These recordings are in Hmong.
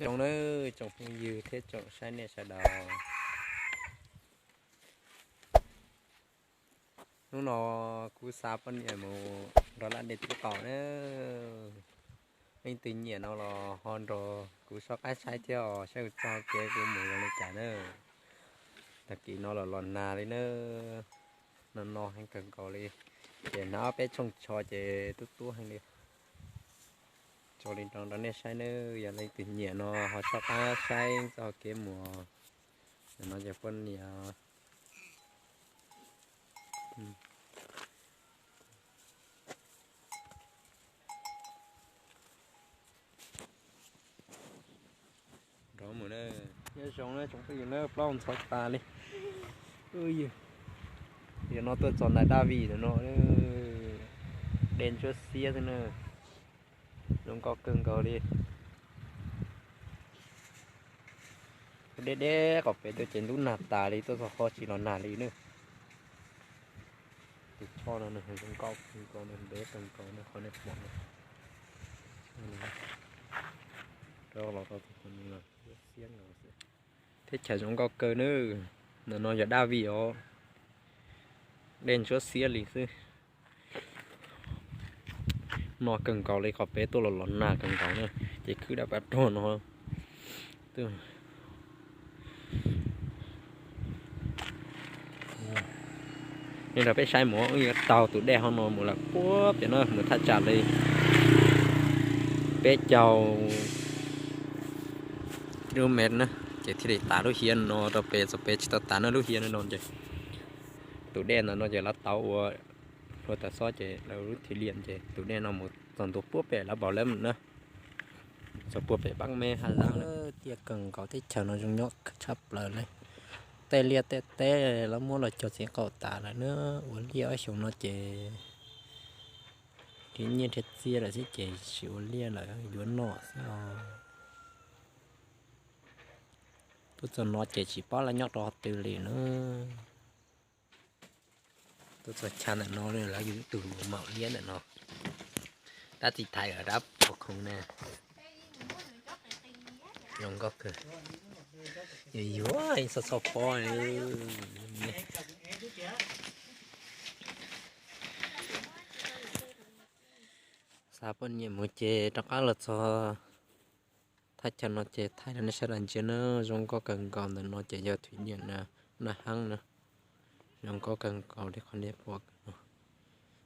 Zoo nawb tsoom phooj ywg thiab tsoom saib nej sawv daws. Hnub no kuv xa poj niam mus nrog laj dej tib qaum na. Leej twg nyiam no los ho nrog kuv soj qab saib thiab os, saib kuv txoj kev kuv mus zoo li cas na. Tag kis no los los nag li na, no no heev kawg nkaus li. Ces hnab peb tshooj tsho ces tub tub heev li. Tso li no rau nej saib nawb, yog leej twg nyiam no ho soj qab saib txoj kev mus. No ces poj niam nrov mus na. Nyob zoo na tsoom phooj ywg na, plaub ntxhov tas li. Yog no tuaj txog ntais Daj Vij no, dej ntsuab xiab xwb na. Zoo nkauj kawg nkaus li. Deb deb qhov pem tuaj ces ntub nag tas li, tuaj txog qhov tsis los nag li na. Tus choj no nws zoo nkauj kawg nkaus, nws ntev kawg nkaus no, qhov nej pom no. Rau los rau tus xiab nkaus xwb. Teb chaws zoo nkauj kawg na. Ntawm no yog Daj Vij os. Dej ntsuab xiab li xwb. No kawg nkaus li, qhov pem tuaj los los nag kawg nkaus na. Ces khwb dab pab rog no. Nej nrog peb saib mus, wb yuav taug tus dej hauv no mus lawm puag pem no, mus thaj tsam li peb caug kilómetr na, ces thiaj li tas lub hiav no rau pem, txog pem tsis tau tas na, lub hiav no ces tus dej ntawm no ces lawv tau ua, ua tau xob ces lawv lub thim liam ces tus dej no mus txog ntua puag pem lawv npaum lawm na. Txog puag pem pab me ha zab na. Tiaj kawg nkaus, teb chaws no zoo nyob tshaj plaws li. Tej liaj tej teb lawv muab los cog txiv qaum tas lawm na. Ua liaj ob xyoos no ces nrhiav nyiaj nrhiav txiaj lawm xwb ces tsis ua liaj lawm, yuav noj xwb os. Tuaj txog no ces tsis paub lawv nyob rau qhov twg li na. Tuaj txog chaw ntawm no lawv yug ib tug maum liab ntawm no. Tab txiv thaiv dab pov khoov na. Zoo nkauj kawg. Yuav yuav ib txhoj txhoj pob. Xa poj niam mus ces rov qab los txog thaj chaw no ces thaij rau nej sawv daws ntsia na. Zoo nkauj kawg nkaus, ntawm no ces yog thim liam na, naj hab na. Zoo nkauj kawg nkaus li qhov nej pom no.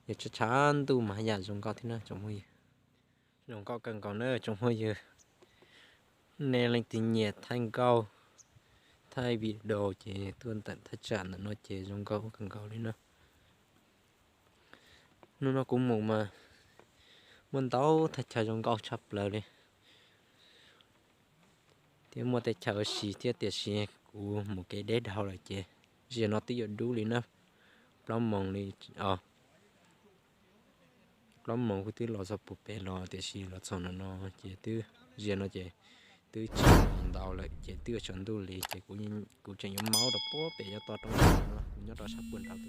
Yog tshav tshav ntuj mas yam zoo nkauj thiab na tsoom phooj ywg. Zoo nkauj kawg nkaus na tsoom phooj ywg. Nej leej twg nyiam thaij nkauj, thaij video ces tuaj ntawm thaj tsam ntawm no ces zoo nkauj kawg nkaus li na. Hnub no kuv mus mas muaj ntau thaj chaw zoo nkauj tshaj plaws li, thiab muaj tej chaw ua si thiab, tiam sis kuv mus kev deb dhau lawm ces ziag no twb yuav dub li na. Plaub moos li os, plaub moos kuv twb los txog puag pem los, tiam sis los txog no no ces twb, ziag no ces twb tsis ntau lawm ces twb yuav tsaus ntuj li ces kuv tseem yuav maub rau puag pem nyob toj roob no, kuv nyob rau sab puag nrad.